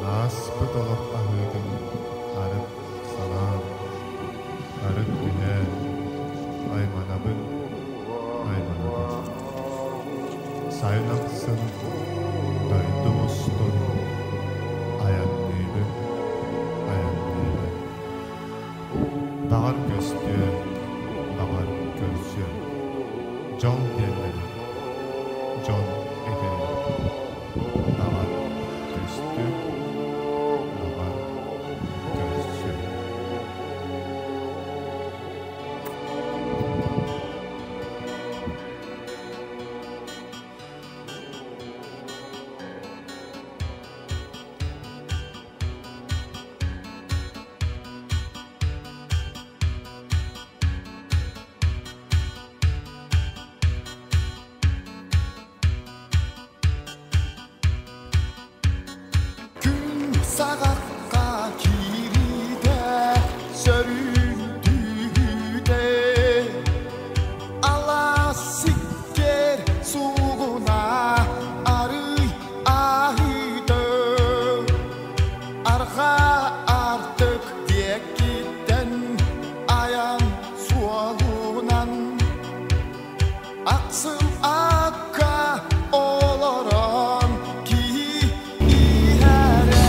Ааспыт олох аһыытын арыт санаан, арыт түһээн, айманабын, айманабын. Сайын ахсын дойдум устун айанныыбын, айанныыбын. Баҕар көстүө, баҕар көрсүө. Дьол диэннэри, дьон этэрин. Баҕар көстүө, баҕар көрсүө. Күн саҕахха киириитэ сөрүүн түүтэ алаас сиккиэр суугуна арый аһыыта арҕаа артык диэкиттэн айан суолунан Ахсым акка олорон киһи иһэрэ.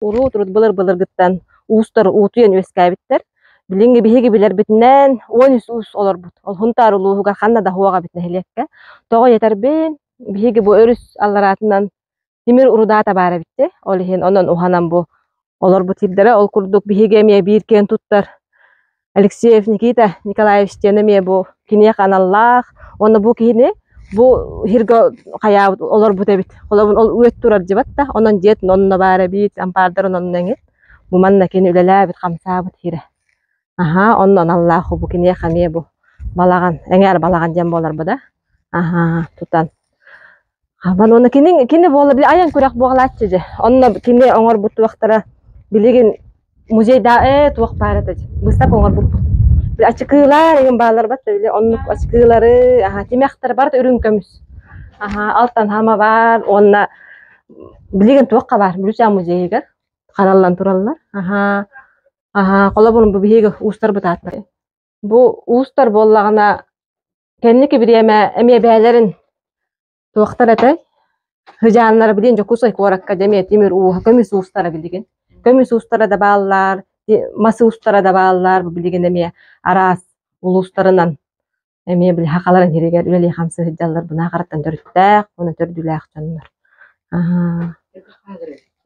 Уруут-урут былыр-былыргыттан уустар уутуйан үөскээбиттэр. Билиҥҥи биһиги билэрбитинэн 13 уус олорбут. Ол Хунтаар улууһугар ханна да суох эбит нэһилиэккэ. Тоҕо этэрбин, биһиги бу өрүс аллараатынан Тимир урудаата баар эбит дии. Ол иһин онон уһанан бу олорбут сирдэрэ. Ол курдук биһиги эмиэ биир киэн туттар Алексеев Никита Николаевич диэн эмиэ бу киниэхэ аналлаах уонна бу киһини бу сиргэ хайаабыт олорбут эбит. Холобур ол үөт турар дьыбат да, онон дьиэтин онно баар эбит, ампаардарын онно эҥин. Бу манна кини үлэлээбит, хамсаабыт сирэ. Аһаа, онно аналлаах бу киниэхэ эмиэ бу балаҕан, эҥээр балаҕан диэн буолар бу да. Аһаа, тутан Хабан уонна кини кини буола били айан күрэх буолааччы дьэ. Онно кини оҥорбут туохтара билигин музейда ээ туох баар этэ дьэ. Быыстапка оҥорбуппут. Били ачыкыылар игин бааллар батта били оннук ачыкыылары аха тимэхтэр барыта үрүҥ көмүс. Аха алтан хама баар уонна билигин туохха баар Бүлүүчээн музейыгар хараллан тураллар. Аха аха холобурун бу биһиги уустарбыт ааттар. Бу уустар буоллаҕына кэнники бириэмэ эмиэ бэйэлэрин Туохтар этэй? Сыдьааннара билигин Дьокуускай куоракка дьэ эмиэ тимир ууһа, көмүс уустара билигин. Көмүс уустара да бааллар, мас уустара да бааллар, бу билигин эмиэ араас улуустарынан эмиэ били сахаларын сиригэр үлэлии-хамсыы сылдьаллар бунаахараттан төрүттээх уонна төрдүлээх дьоннор. Аһаа.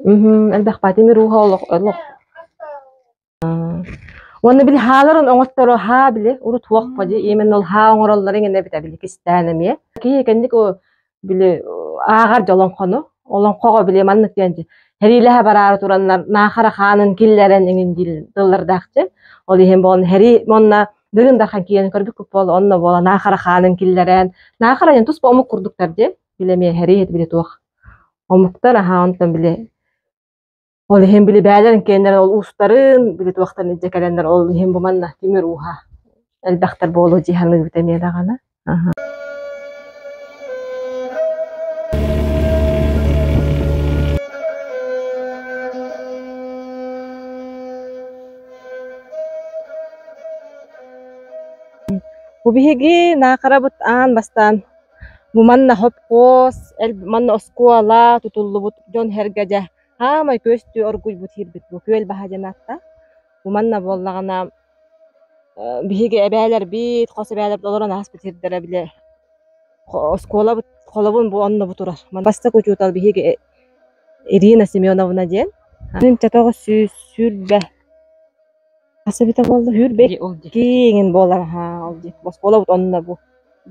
Элбэх баа тимир ууһа олох олох Уонна били хааларын оҥотторо хаа били урут суох дии именно ол хаа оҥороллор иҥэн эбитэ били кистээн эмиэ. Киһи кэнник били ааҕар дьэ олоҥхону. Олоҥхоҕо били маннык диэн дьи сэриилэһэ бараары тураннар Наахара хаанын киллэрэн иҥин диир тыллардаах дьэ. Ол иһин буолан сэрии уонна Дыгын Дархан киирэн көрбүккүт буолла онно буола Наахара хаанын киллэрэн Наахара диэн туспа омук курдуктар дии. Били эмиэ сэрии били туох омуктар аһаа онтон били Ол иһин били бээлэрин киэннэрин ол уустарын, били туохтарын илдьэ кэлэннэр ол иһин бу манна тимир ууһа элбэхтэр буолуо дии саныыбыт эмиэ даҕаны. Бу биһиги Наахарабыт аан бастаан бу манна хопхуос, манна оскуола тутуллубут дьон-сэргэ дьэ Хаамай күөстүү оргуйбут иһирбит бу күөл баһа диэн ааттаах. Бу манна буоллаҕына биһиги эбээлэрбит, хос эбээлэрбит олорон ааспыт сирдэрэ били оскуолабыт холобун бу онно бу турар. Бастакы учуутал биһиги Ирина Семеновна диэн. 1920 Хас эбитэ буолла сүүрбэ икки буолар аһаа ол дии оскуолабыт онно бу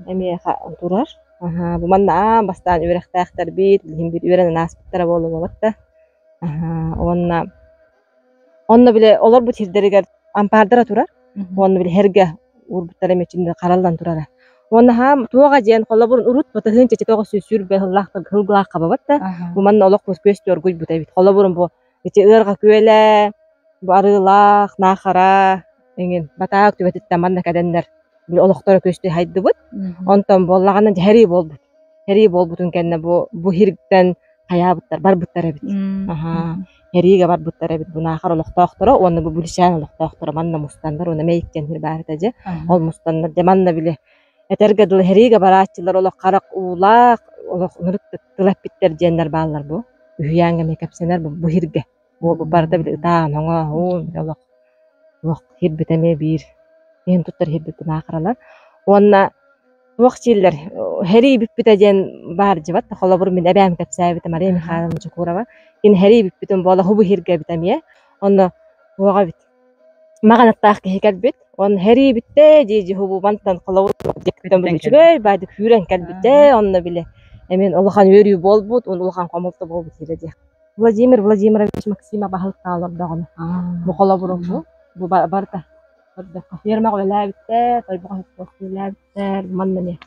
эмиэ турар аһаа бу манна аан бастаан үөрэхтээхтэрбит билигин биир үөрэнэн ааспыттара буолуо да аһаа уонна онно били олорбут сирдэригэр ампаардара турар уонна били сэргэ уурбуттара эмиэ итиннэ хараллан турара уонна хаам туоҕа диэн холобур урут батыһыын чэчэтэ оҕо сүүрбэ сыллаах сылгылаах хабабат да бу манна олох күөстүү оргуйбут эбит холобурун бу Ити ыарҕа күөлэ, бу Арыылаах, Наахара эҥин Батаак түбэтиттэн манна кэлэннэр били олохторо күөстүү хайдыбыт. Онтон буоллаҕына дьэ сэрии буолбут. Һэрии буолбутун кэннэ бу бу һиртэн хайаабыттар барбыттар эбит. Аһаа. Һэриигэ барбыттар эбит бу Наахар олохтоохторо уонна бу Бүлүчээн олохтоохторо манна мустаннар уонна Мэйиктэн сир баар этэ дьэ. Ол мустаннар дьэ манна били этэргэ дылы һэриигэ барааччылар олох харах уулаах олох ынырык тыл эппиттэр диэннэр бааллар бу. Үһүйээҥҥэ эмиэ кэпсэнэр бу бу һиргэ. Буолбут барыта били ытаан оҥооһуун били олох олох һирбит эмиэ биир иһин туттар һирбит наахаралар. Уонна туох дииллэр һэрии бүппүтэ диэн баар дьыбат. Холобур мин эбээм кэпсээбитэ Мария Михайловна Чокурова. Кини һэрии бүппүтүн буола хубу һиргэ эбит эмиэ. Онно туоҕа эбит. Маҕан аттаах киһи кэлбит. Онно һэрии бүттэ дии хубу мантан холобур үчүгэй баайдык сүүрэн кэлбитэ. Онно били эмиэ улахан үөрүү буолбут, улахан хомолто буолбут диирэ диэх. Владимир Владимирович Максимов баһылыктаан олордоҕуна бу холобурум бу бу барыта көрдөххө фермаҕа үлэлээбиттэр, тойбохой совхозка үлэлээбиттэр, манна эмиэ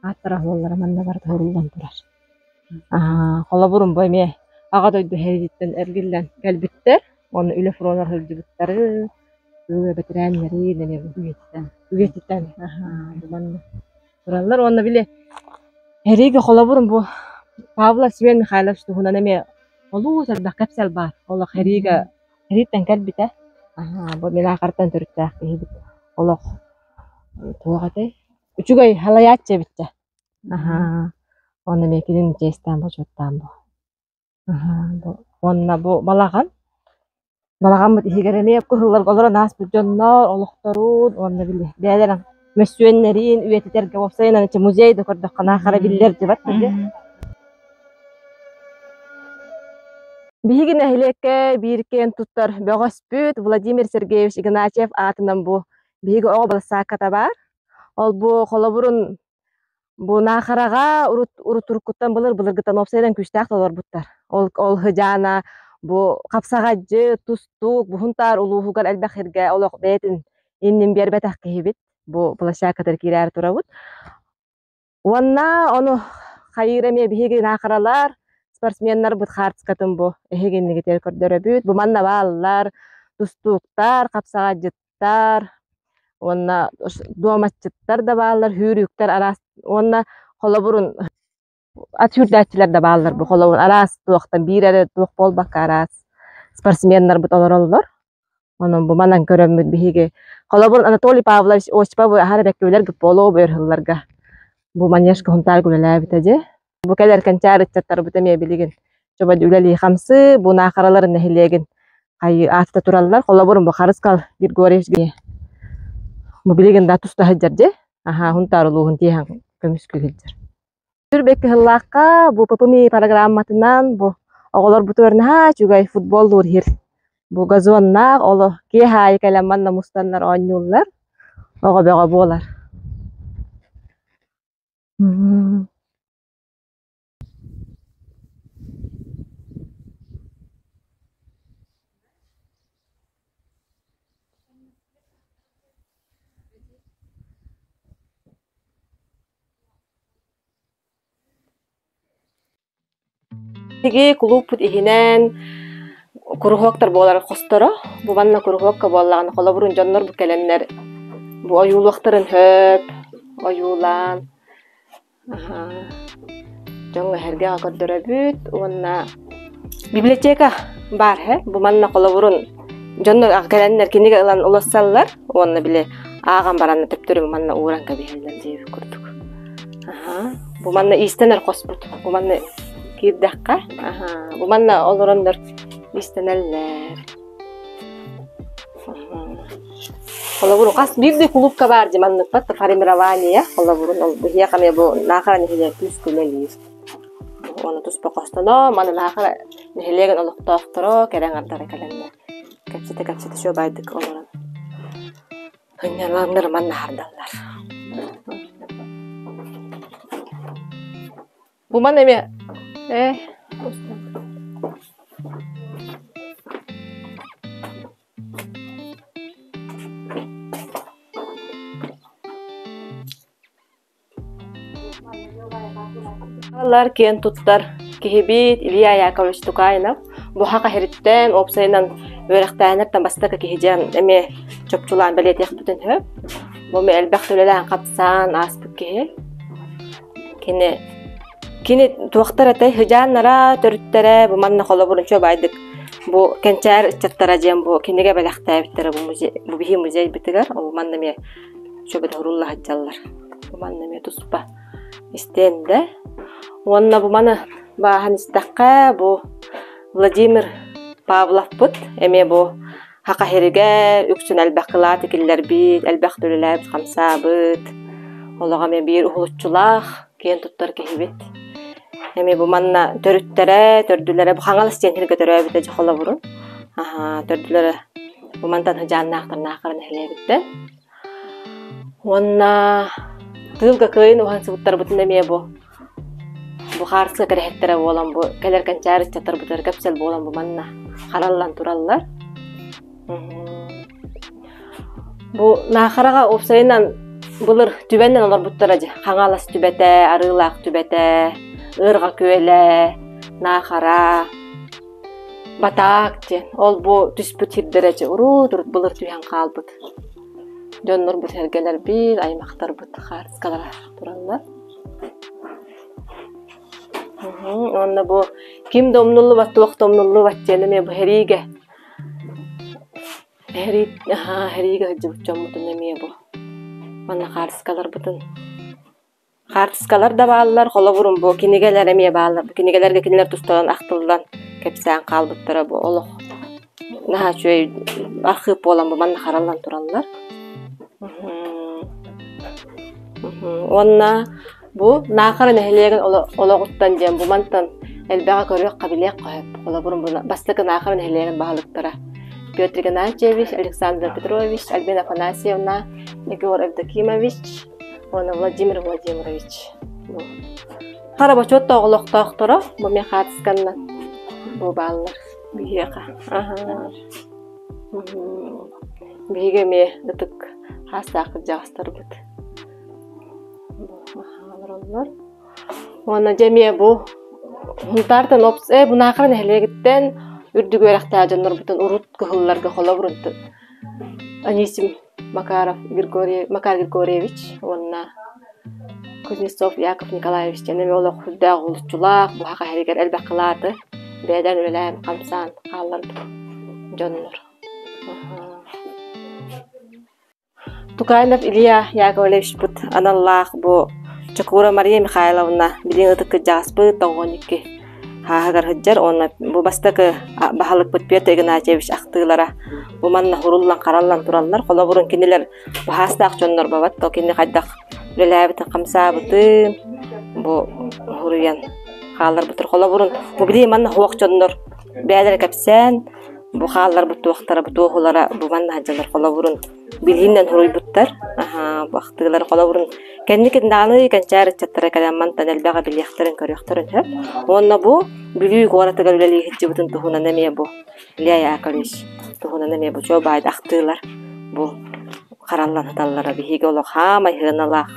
ааттара суоллара манна барыта суруллан турар. Холобурум бу эмиэ Аҕа дойду сэриититтэн эргиллэн кэлбиттэр, уонна үлэ фронугар сылдьыбыттары, тыыл бэтэрээннэрин эмиэ бу үйэтитэн үйэтитэн бу манна тураллар уонна били Эриги холобурум бу Павлов Семен Михайлович туһунан эмиэ олус элбэх кэпсэл баар. Олох Эрига Эриттэн кэлбитэ. Аһаа, бу мин аахартан төрүттээх киһибит. Олох туох этэй? Үчүгэй халайааччы эбит дьэ. Аһаа, уонна эмиэ кинини чиэстээн бочуоттаан бу. Уонна бу балаҕан балаҕаммыт иһигэр эмиэ кыһылларга олорон ааспыт дьоннор олохторун уонна били бэйэлэрин мөссүөннэрин үйэтитэргэ уопсайынан ичи музей да көрдөххө наахара биллэр дьыбат дии. Биһиги нэһилиэккэ биир киэн туттар бөҕөспүт Владимир Сергеевич Игнатьев аатынан бу биһиги оҕо балассаакката баар. Ол бу холобурун Бу Наахараҕа урут урут-уруккуттан былыр-былыргыттан уопсайынан күүстээх толорбуттар. Ол ол Һыдьаана бу хапсаҕайдьы, тустуук, бу Һунтаар улууһугар элбэх сиргэ олох бэйэтин иннин биэрбэтэх киһибит. Бу площадкатыгар киирээри турабыт. Уонна ону хайыыр эмиэ биһиги Наахаралар, спортсменнарбыт хаартыскатын бу эһиги иннигитигэр көрдөрөбүт. Бу манна бааллар тустууктар, хапсаҕайдьыттар, уонна дуоматчыттар да бааллар, сүүрүүктэр араас уонна холобурун ат сүүрдээччилэр да бааллар бу холобур араас туохтан биир эрэ туох буолбакка араас спортсменнарбыт олороллор. Онон бу манан көрөммүт биһиги холобур Анатолий Павлович Осипов аһара бэккэ билэр гыпполоо өр сылларга бу манежка Хунтаарга үлэлээбитэ дьэ. Бу кэлэр кэнчээри ыччаттарбыт эмиэ билигин чобод үлэлии-хамсыы, бу Наахаралар нэһилиэгин хайыы аатта тураллар. Холобур, бу Харыскал Григорьевич бу билигин да туста сылдьар дьэ. Аһаа, Хунтаар улууһун тиэһэн көмүскүү сылдьар. Сүрбэк кыһыллаахха бу ППМИ программатынан бу оҕолорбутугар наһаа үчүгэй футболлуур иһир. Бу газоннаах, оло киэһэ аайы кэлэн манна мустаннар оонньууллар. Оҕо бөҕө буолар. Биһиги кулууппут иһинэн куруһуоктар буолар хосторо. Бу манна куруһуокка буоллаҕына холобурун дьоннор бу кэлэннэр бу ойуулуохтарын сөп, ойуулаан дьоҥҥо эһэргэҕэ көрдөрөбүт уонна библиотека баар һэ. Бу манна холобурун дьоннор кэлэннэр кинигэ ылан улассаллар уонна били ааҕан баран төптөрү манна ууран кэбиһэллэр диэбит курдук. Бу манна иистэнэр хоспут. Бу манна киирдэххэ, бу манна олороннор иистэнэллэр. Холобур, хас биирдии кулуупка баар дии манныкпат формирование. Холобурун ол биһиэхэ эмиэ бу Наахара нэһилиэк күүскэ үлэлиир. Уонна туспа хостоно, маны Наахара нэһилиэгин олохтоохторо кэрэ аҥардара кэлэннэр кэпсэтэ-кэпсэтэ үчүгэйдик олорон Сынньалаҥнар манна аһардаллар. Бу ман эмиэ э Алар киэн туттар киһибит Илья Яковлевич Тукаинов бу хаха иһириттэн уопсайынан үөрэхтээһиннэртэн бастакы киһи диэн эмиэ чопчулаан бэлиэтиэхпитин сөп. Бу эмиэ элбэх үлэлээн хапсаан ааспыт киһи. Кини Кини туохтар этэй сыдьааннара, төрүттэрэ бу манна холобурун чуобаайдык бу кэнчээр ыччаттара диэн бу кинигэ бэлэхтээбиттэрэ бу музей бу биһи музейбытыгар ол манна эмиэ чуобада урулла сылдьаллар. Бу манна эмиэ туспа истиэндэ. Уонна бу маны бааһан истэххэ бу Владимир Павловпыт эмиэ бу Саха сиригэр үксүн элбэх кылаат киллэрбит, элбэх үлэлээбит, хамсаабыт, олоҕо эмиэ биир уһулуччулаах, киэн туттар киһибит. Эмиэ бу манна төрүттэрэ, төрдүлэрэ бу Хаҥалас диэн сиргэ төрөөбүтэ дьэ холобурун. Аһаа, төрдүлэрэ бу мантан сыдьааннаахтар Наахара нэһилиэгиттэн. Уонна тыылга кыайын уһансыбыттарбытын эмиэ бу бу хаарыска кэрэһиттэрэ буолан бу кэлэр кэнчээри ыччаттарбытыгар кэпсэл буолан бу манна хараллан тураллар. Бу Наахараҕа уопсайынан былыр түбэннэн олорбуттара дьэ. Хаҥалас түбэтэ, Арыылаах түбэтэ, Ыарҕа күөлэ, Наахара, Батаак диэн. Ол бу түспүт сирдэрэ дьэ урут-урут былыр түһэн хаалбыт. Дьоннорбут сэргэлэрбит, аймахтарбыт хаартыскалара тураллар. Уонна бу ким да умнуллубат, туох да умнуллубат диэн эмиэ бу сэриигэ сэрии аһаа сэриигэ сылдьыбыт дьоммутун эмиэ бу манна хаартыскаларбытын хаартыскалар да бааллар, холобурум бу кинигэлэр эмиэ бааллар. Бу кинигэлэргэ кинилэр тустарынан ахтыллан кэпсээн хаалбыттара бу олох наһаа үчүгэй архыып буолан бу манна хараллан тураллар. Уонна бу Наахара нэһилиэгин олоҕуттан диэн бу мантан элбэҕи көрүөххэ билиэххэ сөп. Холобурун бу бастакы Наахара нэһилиэгин баһылыктара Петр Игнатьевич, Александр Петрович, Альбина Афанасьевна, Егор Евдокимович уонна Владимир Владимирович. Хара бочуоттаах олохтоохторо бу мин хаартысканнан бу бааллар биһиэхэ. Биһиги эмиэ ытык хаастаах кырдьаҕастарбыт олороллор. Уонна дьэ эмиэ бу Һунтаартан э бу Наахара нэһилиэгиттэн үрдүк үөрэхтээх дьоннорбутун урут кыһылларга холобурун Анисим Макаров Григорий Макар Григорьевич уонна Кузнецов Яков Николаевич диэн эмиэ олох сүрдээх уһулуччулаах, буһа хаһарыгар элбэх кылааты бэйэлэрин үлэлээн хамсаан хаалларбыт дьоннор. Тукаев Илья Яковлевичпыт аналлаах бу Чокуура Мария Михайловна билигин ытык кырдьаҕаспыт 92 хааһыгар сылдьар уонна бу бастакы баһылыкпыт Петр Игнатьевич ахтыылара бу манна хуруллан-хараллан тураллар. Холобурун кинилэр баһаастаах дьоннор бабат, то кини хайдах үлэлээбитин, хамсаабытын бу суруйан хаалларбыттар. Холобурун бу билигин манна суох дьоннор бэйэлэрэ кэпсээн бу хаалларбыт туохтара, бу туоһулара бу манна сылдьаллар. Холобурун билиинэн суруйбуттар. Аһаа, бу ахтыылар холобурун кэнники даҕаны кэнчээр ыччаттара кэлэн мантан элбэҕи билиэхтэрин, көрүөхтэрин сөп. Уонна бу Бүлүү куоратыгар үлэлии сылдьыбытын туһунан эмиэ бу Илья Яковлевич туһунан эмиэ бу чуо баайда ахтыылар бу хараллан сыталлара биһиги олох хаамай сыаналаах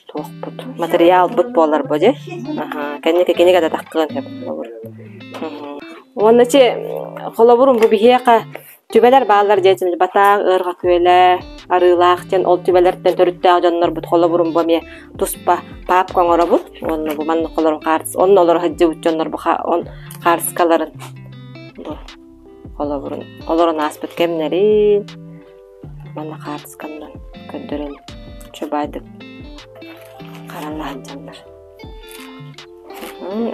туохпут матырыйаалбыт буолар бу дьэ. Аһаа, кэнники кинигэ да таххыан сөп холобур. Уонна чи холобурум бу биһиэхэ Түбэлэр бааллар диэтин Батаах, Ыарҕа Күөлэ, Арыылаах диэн ол түбэлэртэн төрүттээх дьоннорбут холобурун бу эмиэ туспа паапка оҥоробут уонна бу маннык холорун хаарыс онно олоро сылдьыбыт дьоннор бу хаарыскаларын бу холобурун олорон ааспыт кэмнэрин манна хаартысканан көрдөрөн чубаайдык харалла сылдьаллар.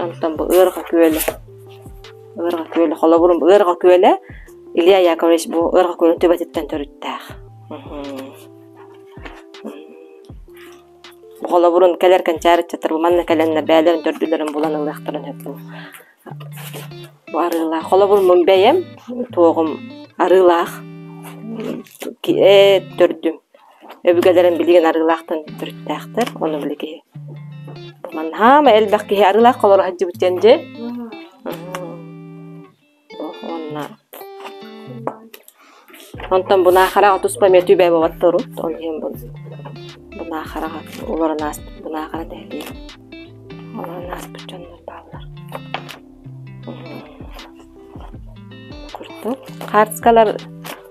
Онтон бу Ыарҕа Күөлэ Ыарҕа Күөлэ холобурун Ыарҕа Күөлэ Илья Яковлевич бу Ыарҕа Күөлүн түбэтиттэн төрүттээх. Бу холобурун кэлэр кэнчээри ыччаттар бу манна кэлэннэр бэйэлэрин төрдүлэрин булан ылыахтарын сөп бу. Бу арыылаах. Холобур мун бэйэм туоҕум арыылаах э төрдүм. Өбүгэлэрим билигин арыылаахтан төрүттээхтэр. Ону били киһи. Бу манна хаама элбэх киһи арыылаах холоро сылдьыбыт диэн дьэ. Уонна Онтон бу Наахараҕа туспа эмиэ түбэ буолбатта урут. Ол иһин бу бу Наахараҕа олорон ааспыт бу Наахара нэһилиэк олорон ааспыт дьоннор бааллар. Курдук. Хаартыскалар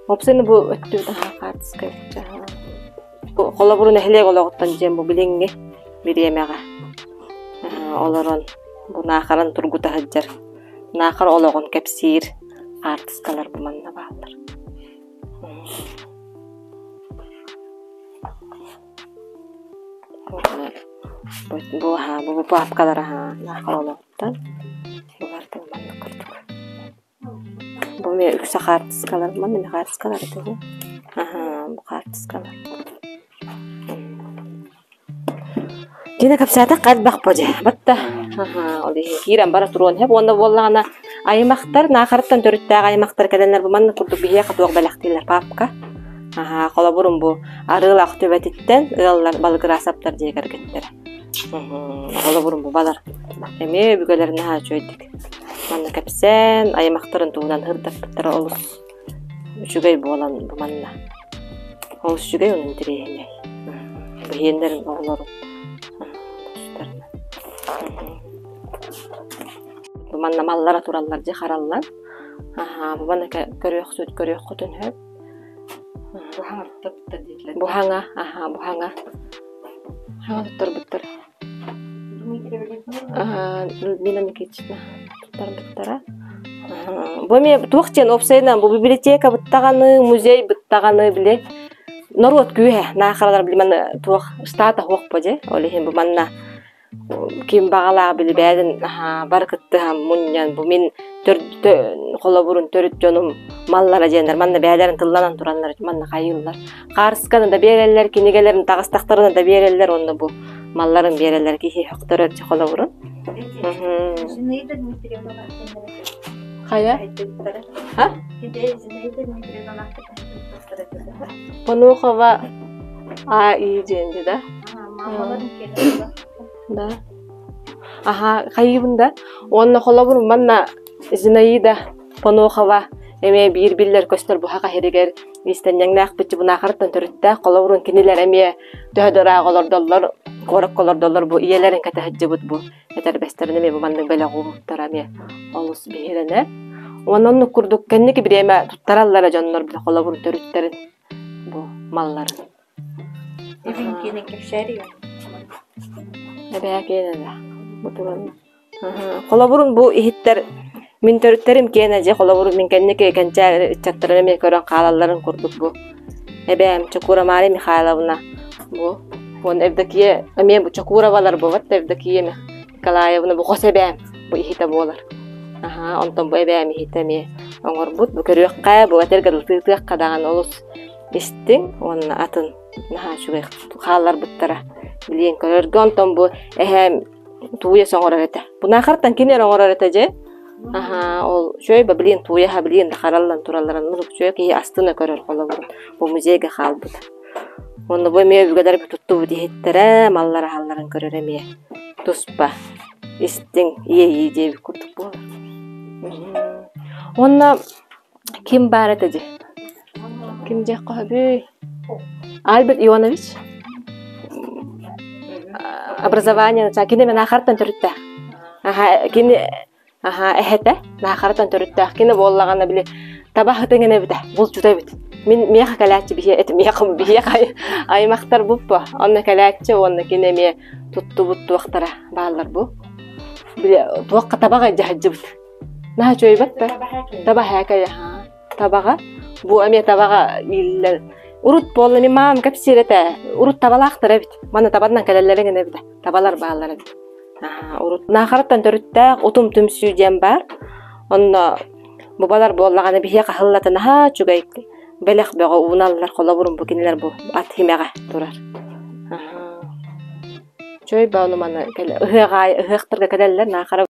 уопсайынан бу өттүбүт аһаа хаартыска Холобуру нэһилиэк олоҕуттан диэн бу билиҥҥи бириэмэҕэ. Олорон бу Наахаран тургута сылдьар, Наахар олоҕун кэпсиир хаартыскалар бу манна бааллар. Бу бу паапкалар Наахар олоҕуттан бу барыта маннык курдук. Бу эмиэ үксэ хаартыскалар, манна эмиэ хаартыскалар этэ дии. Аһаа, бу хаартыскалар. Дина кэпсээтэххэ элбэх бо дьэ. Батта аһаа, ол иһин киирэн бара туруон сөп уонна буоллаҕына аймахтар Наахарыттан төрүттээх аймахтар кэлэннэр бу маннык курдук биһиэхэ туох бэлэхтииллэр паапка. Аһаа, холобурум бу Арыылаах түбэтиттэн ыаллар Балыгырасаптар дьиэ кэргэттэрэ. Холобурум бу балар эмиэ өбүгэлэрин наһаа үчүгэйдик манна кэпсээн, аймахтарын туһунан сырдаппыттара олус үчүгэй буолан бу манна олус үчүгэй уонна интэриэһинэй. Бэһиэннэрин оҕолорун тустарынан. Бу манна маллара тураллар дьэ хараллан. Аһаа, бу манна көрүөхсүт көрүөххүтүн сөп. Буһаҥа туттарбыттар диэтилэр. Буһаҥа, аһаа, буһаҥа. Хаҥа туттарбыттар. Людмила Никитична туттарбыттара. Бу эмиэ туох диэн уопсайынан бу библиотека быттаҕаны, музей быттаҕаны били норуот күүһэ наахаралар били манна туох штата суох бо дьэ. Ол иһин бу манна ким баҕалаах били бэйэтин бары кыттыһан мунньан бу мин холобурун төрүт дьонум маллара диэннэр манна бэйэлэрин тылланан тураннар манна хайыыллар хаарысканы да биэрэллэр кинигэлэрин таҕыстахтарына да биэрэллэр уонна бу малларын биэрэллэр киһи өхтөрөр холобурун Зинаида Дмитриевна хайа а Понухова А И диэн да Да. Аха, хайыыбын да. Уонна холобур манна Зинаида Понохова эмиэ биир биллэр көстөр буһаха иһиригэр иистэнньэҥнээх быччыбынаахарыттан төрүттээх холобурун кинилэр эмиэ төһө да ыраах олордоллор куоракка олордоллор бу ийэлэрин кэтэһэддьибит бу этэрбэстэрин эмиэ бу маннык бэлэх ууммуттара эмиэ олус биһирэнэр. Уонна оннук курдук кэнники бириэмэ туттараллара дьоннор бile холобур төрүттэрин бу малларын. Эбээ киэнэ бу туран Холобурун бу иһиттэр мин төрүттэрим киэнэ дьэ холобур мин кэнники кэнчээри ыччаттарым эмиэ көрөн хаалалларын курдук бу эбээм Чокура Мария Михайловна бу уонна Евдокия эмиэ бу Чокуровалар буолбат да Евдокия Николаевна бу хос эбээм бу иһитэ буолар аһаа онтон бу эбээм иһитэ эмиэ оҥорбут бу көрүөххэ бу этэргэ дылы тыытыахха даҕаны олус истиҥ уонна атын наһаа үчүгэй хаалларбыттара билиэн көрөргө онтон бу эһээм тууйас оҥорор этэ бунаахартан кини эрэ оҥорор этэ дьэ аһаа ол үчүгэй ба билиэн тууйаһа билиэн да хараллан туралларын үчүгэй киһи астына көрөр холобур бу музейга хаалбыт уонна бу эмиэ өбүгэлэрбит туттубут иһиттэрэ маллар аһалларын көрөр эмиэ туспа истиҥ иэйии диэбит курдук буолар уонна ким баар этэ дии Ким диэххэ сөбүй? Альберт Ионович образование кини Наахартан төрүттээх. Аха кини аха эһэтэ Наахартан төрүттээх. Кини буоллаҕына били таба хытыҥын эбитэ, булчута эбит. Мин миэхэ кэлээччи биһиэ этим миэхэ биһиэхэ аймахтар буппа. Онно кэлээччи уонна кини эмиэ туттубут туохтара бааллар бу. Били туохха табаҕа дьаһадьыбыт. Наһаа үчүгэйбэт да. Таба хээкэй аха. Табаҕа. Бу эмиэ табаҕа ииллэр. Урут буолла мин маам кэпсиир этэ. Урут табалаахтар эбит. Манна табаннан кэлэллэр эҥин эбит. Табалар бааллар эбит. Урут Наахараттан төрүттээх Утум түмсүү диэн баар. Онно бубалар буоллаҕына биһиэхэ аһыллата наһаа үчүгэй бэлэх бөҕө ууналлар. Холобурум бу кинилэр бу ат химэҕэ турар. Үчүгэй баҕаны маны ыһыах аайы ыһыахтарга кэлэллэр Наахара.